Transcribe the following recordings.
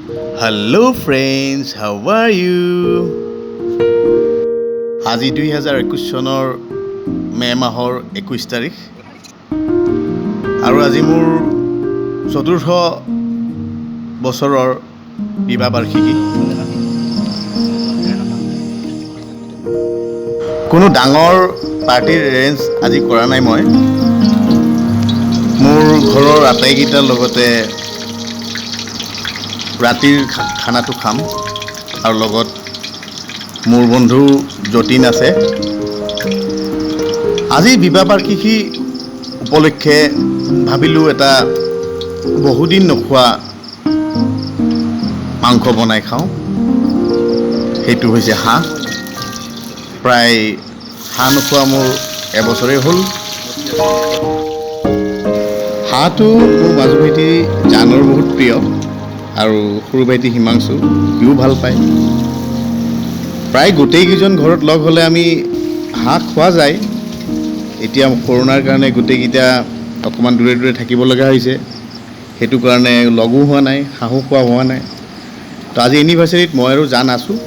Hello friends, how are you? আজি 2021 চনৰ মে' মাহৰ 21 তাৰিখ আৰু আজি মোৰ চতুৰ্থ বছৰৰ বিবাহ বাৰ্ষিকী। কোনো ডাঙৰ পাৰ্টিৰ এৰেঞ্জ আজি কৰা নাই মই। মোৰ ঘৰৰ আটাইকেইটাৰ লগতে ৰাতিৰ খানাটো খাম আৰু লগত মোৰ বন্ধু যতীন আছে। আজি বিবাহ বাৰ্ষিকী উপলক্ষে ভাবিলোঁ এটা বহুদিন নোখোৱা মাংস বনাই খাওঁ। সেইটো হৈছে হাঁহ। প্ৰায় হাঁহ নোখোৱা মোৰ এবছৰেই হ'ল। হাঁহটো মোৰ মাজু ভাইটি জানৰ বহুত প্ৰিয় আৰু সৰু ভাইটি হিমাংশু সিও ভাল পায়। প্ৰায় গোটেইকেইজন ঘৰত লগ হ'লে আমি হাঁহ খোৱা যায়। এতিয়া কৰোণাৰ কাৰণে গোটেইকেইটা অকণমান দূৰে দূৰে থাকিব লগা হৈছে, সেইটো কাৰণে লগো হোৱা নাই, হাঁহো খোৱা হোৱা নাই। তো আজি এনিভাৰ্চাৰীত মই আৰু জান আছোঁ,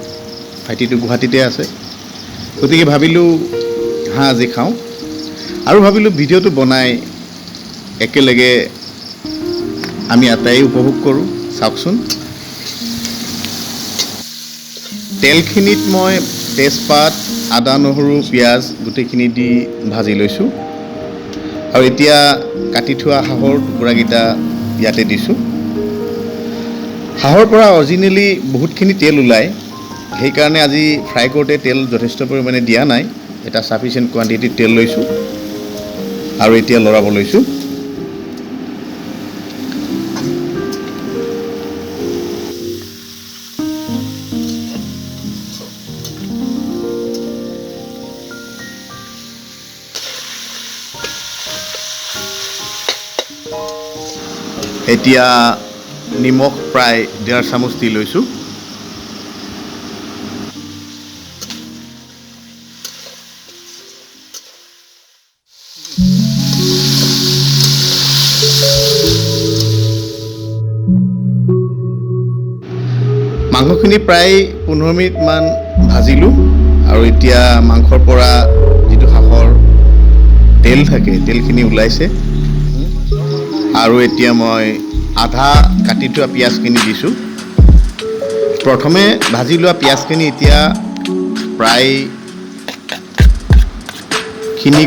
ভাইটিটো গুৱাহাটীতে আছে। গতিকে ভাবিলোঁ হাঁহ আজি খাওঁ আৰু ভাবিলোঁ ভিডিঅ'টো বনাই একেলগে আমি আটাইয়ে উপভোগ কৰোঁ। চাওকচোন, তেলখিনিত মই তেজপাত, আদা, নহৰু, পিঁয়াজ গোটেইখিনি দি ভাজি লৈছোঁ আৰু এতিয়া কাটি থোৱা হাঁহৰ টুকুৰাকেইটা ইয়াতে দিছোঁ। হাঁহৰ পৰা অৰিজিনেলি বহুতখিনি তেল ওলায়, সেইকাৰণে আজি ফ্ৰাই কৰোঁতে তেল যথেষ্ট পৰিমাণে দিয়া নাই, এটা ছাফিচিয়েণ্ট কোৱাণ্টিটিত তেল লৈছোঁ আৰু এতিয়া লৰাব লৈছোঁ। এতিয়া নিমখ প্ৰায় 1.5 চামুচ দি লৈছোঁ। মাংসখিনি প্ৰায় 15 মিনিটমান ভাজিলোঁ আৰু এতিয়া মাংসৰ পৰা যিটো হাঁহৰ তেল থাকে, তেলখিনি ওলাইছে। আৰু এতিয়া মই আধা কাটি থোৱা পিঁয়াজখিনি দিছোঁ। প্ৰথমে ভাজি লোৱা পিঁয়াজখিনি এতিয়া প্ৰায়খিনি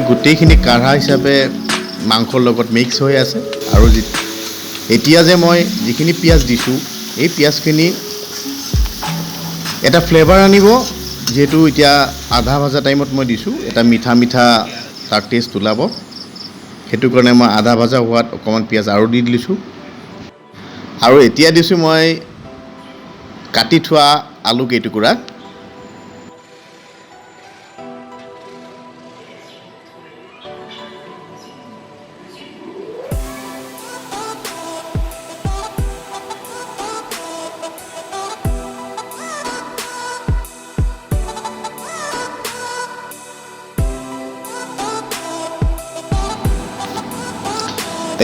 গোটেইখিনি কাঢ়া হিচাপে মাংসৰ লগত মিক্স হৈ আছে। আৰু এতিয়া যে মই যিখিনি পিঁয়াজ দিছোঁ, এই পিঁয়াজখিনি এটা ফ্লেভাৰ আনিব। যিহেতু এতিয়া আধা ভাজা টাইমত মই দিছোঁ, এটা মিঠা মিঠা তাৰ টেষ্ট ওলাব। সেইটো কাৰণে মই আধা ভাজা হোৱাত অকণমান পিঁয়াজ আৰু দি দিছোঁ। আৰু এতিয়া দিছোঁ মই কাটি থোৱা আলু কেইটুকুৰা।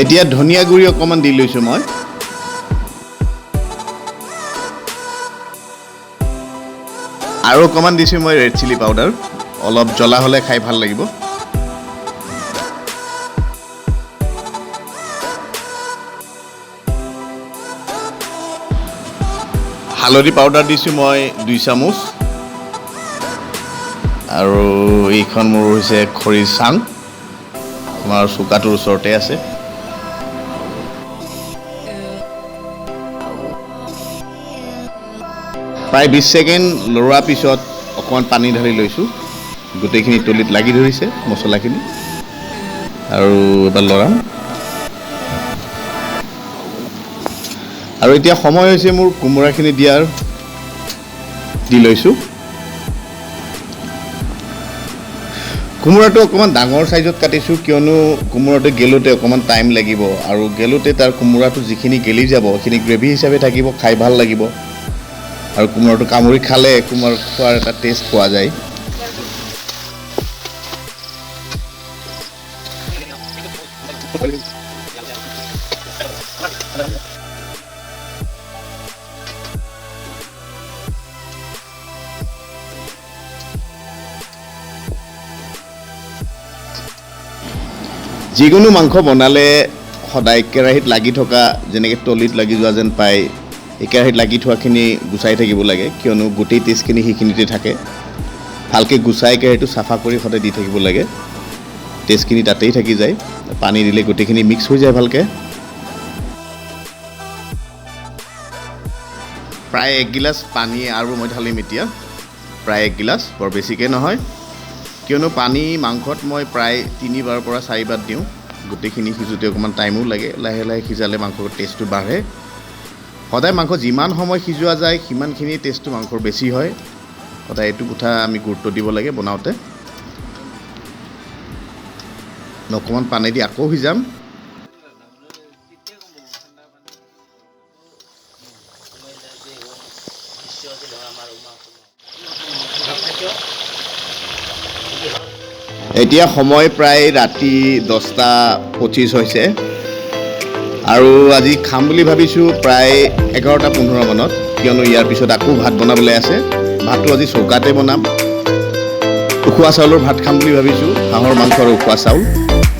এতিয়া ধনিয়া গুড়ি অকণমান দি লৈছোঁ মই। আৰু অকণমান দিছোঁ মই ৰেড চিলি পাউডাৰ, অলপ জ্বলা হ'লে খাই ভাল লাগিব। হালধি পাউডাৰ দিছোঁ মই 2 চামুচ। আৰু এইখন মোৰ হৈছে খৰিৰ চাং, আমাৰ চোকাটোৰ ওচৰতে আছে। প্ৰায় 20 ছেকেণ্ড লৰোৱাৰ পিছত অকণমান পানী ঢালি লৈছোঁ। গোটেইখিনি তলিত লাগি ধৰিছে মছলাখিনি। আৰু এবাৰ লৰাম। আৰু এতিয়া সময় হৈছে মোৰ কোমোৰাখিনি দিয়াৰ, দি লৈছোঁ। কোমোৰাটো অকণমান ডাঙৰ চাইজত কাটিছোঁ, কিয়নো কোমোৰাটো গেলোতে অকণমান টাইম লাগিব আৰু গেলোতে তাৰ কোমোৰাটো যিখিনি গেলি যাব সেইখিনি গ্ৰেভি হিচাপে থাকিব, খাই ভাল লাগিব। আৰু কোমোৰাটো কামুৰি খালে কোমোৰা খোৱাৰ এটা টেষ্ট পোৱা যায়। যিকোনো মাংস বনালে সদায় কেৰাহীত লাগি থকা, যেনেকৈ তলিত লাগি যোৱা যেন পায়, এই কেৰাহীত লাগি থোৱাখিনি গুচাই থাকিব লাগে, কিয়নো গোটেই টেষ্টখিনি সেইখিনিতে থাকে। ভালকৈ গুচাই কেৰাহীটো চাফা কৰি সদায় দি থাকিব লাগে, টেষ্টখিনি তাতেই থাকি যায়। পানী দিলে গোটেইখিনি মিক্স হৈ যায় ভালকৈ। প্ৰায় এক গিলাচ পানী আৰু মই ঢালিম এতিয়া, প্ৰায় এক গিলাচ, বৰ বেছিকৈ নহয়, কিয়নো পানী মাংসত মই প্ৰায় তিনিবাৰৰ পৰা চাৰিবাৰ দিওঁ। গোটেইখিনি সিজোঁতে অকণমান টাইমো লাগে, লাহে লাহে সিজালে মাংসৰ টেষ্টটো বাঢ়ে। সদায় মাংস যিমান সময় সিজোৱা যায় সিমানখিনি টেষ্টটো মাংসৰ বেছি হয়। সদায় এইটো কথা আমি গুৰুত্ব দিব লাগে বনাওঁতে। অকণমান পানী দি আকৌ সিজাম। এতিয়া সময় প্ৰায় ৰাতি 10:25 হৈছে আৰু আজি খাম বুলি ভাবিছোঁ প্ৰায় 11:15 মানত, কিয়নো ইয়াৰ পিছত আকৌ ভাত বনাবলৈ আছে। ভাতটো আজি চৌকাতে বনাম, উখোৱা চাউলৰ ভাত খাম বুলি ভাবিছোঁ, হাঁহৰ মাংস আৰু উখোৱা চাউল।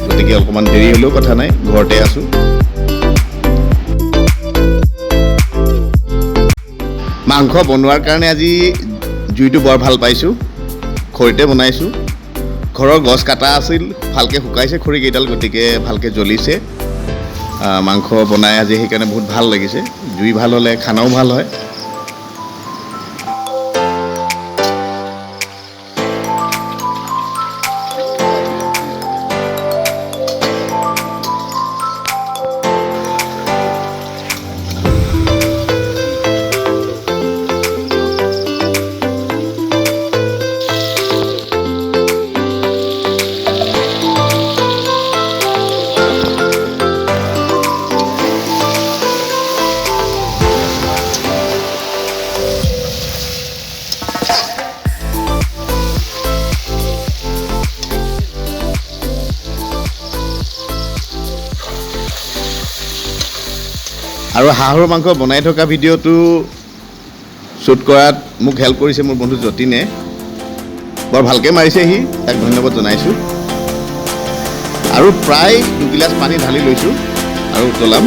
গতিকে অকণমান দেৰি হ'লেও কথা নাই, ঘৰতে আছোঁ। মাংস বনোৱাৰ কাৰণে আজি জুইটো বৰ ভাল পাইছোঁ, খৰিতে বনাইছোঁ। ঘৰৰ গছ কাটা আছিল, ভালকৈ শুকাইছে খৰিকেইডাল, গতিকে ভালকৈ জ্বলিছে। মাংস বনাই আজি সেইকাৰণে বহুত ভাল লাগিছে। জুই ভাল হ'লে খানাও ভাল হয়। আৰু হাঁহৰ মাংস বনাই থকা ভিডিঅ'টো শ্বুট কৰাত মোক হেল্প কৰিছে মোৰ বন্ধু যতীনে, বৰ ভালকৈ মাৰিছে সি, তাক ধন্যবাদ জনাইছোঁ। আৰু প্ৰায় দুগিলাচ পানী ঢালি লৈছোঁ আৰু উতলাম।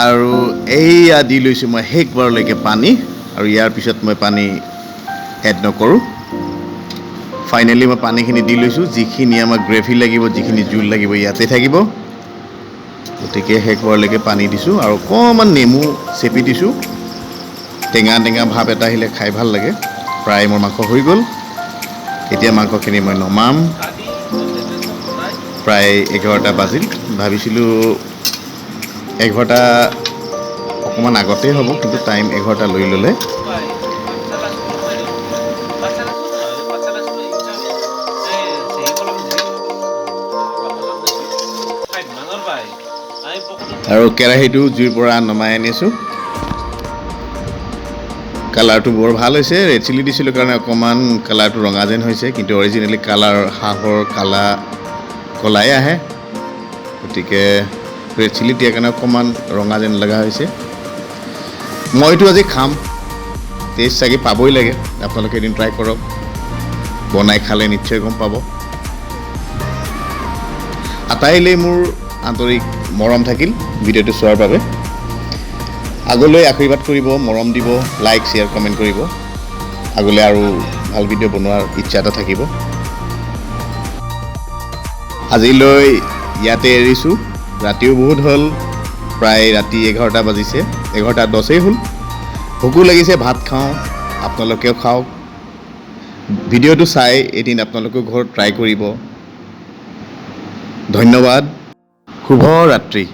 আৰু এইয়া দি লৈছোঁ মই শেষবাৰলৈকে পানী, আৰু ইয়াৰ পিছত মই পানী এড নকৰোঁ। ফাইনেলি মই পানীখিনি দি লৈছোঁ, যিখিনি আমাক গ্ৰেভি লাগিব, যিখিনি জোল লাগিব ইয়াতে থাকিব। গতিকে শেষবাৰলৈকে পানী দিছোঁ আৰু অকণমান নেমু চেপি দিছোঁ। টেঙা টেঙা ভাৱ এটা আহিলে খাই ভাল লাগে। প্ৰায় মোৰ মাংস হৈ গ'ল। এতিয়া মাংসখিনি মই নমাম। প্ৰায় 11টা বাজিল। ভাবিছিলোঁ 11টা অকণমান আগতেই হ'ব, কিন্তু টাইম 11টা লৈ ল'লে। আৰু কেৰাহীটো জুইৰ পৰা নমাই আনিছোঁ, কালাৰটো বৰ ভাল হৈছে। ৰেড চিলি দিছিলোঁ কাৰণে অকণমান কালাৰটো ৰঙা যেন হৈছে, কিন্তু অৰিজিনেলি কালাৰ হাঁহৰ কলাই আহে। গতিকে ৰেড চিলি দিয়াৰ কাৰণে অকণমান ৰঙা যেন লগা হৈছে। মইতো আজি খাম, টেষ্ট চাগে পাবই লাগে। আপোনালোকে এদিন ট্ৰাই কৰক, বনাই খালে নিশ্চয় গম পাব। আটাইলৈ মোৰ আন্তৰিক মৰম থাকিল ভিডিঅ'টো চোৱাৰ বাবে। আগলৈ আশীৰ্বাদ কৰিব, মৰম দিব, লাইক, শ্বেয়াৰ, কমেণ্ট কৰিব। আগলৈ আৰু ভাল ভিডিঅ' বনোৱাৰ ইচ্ছা এটা থাকিব। আজিলৈ ইয়াতে এৰিছোঁ। ৰাতিও বহুত হ'ল, প্ৰায় ৰাতি 11টা বাজিছে, 11টা 10েই হ'ল। ভোকো লাগিছে, ভাত খাওঁ, আপোনালোকেও খাওক। ভিডিঅ'টো চাই এদিন আপোনালোকেও ঘৰত ট্ৰাই কৰিব। ধন্যবাদ, শুভ ৰাত্ৰি।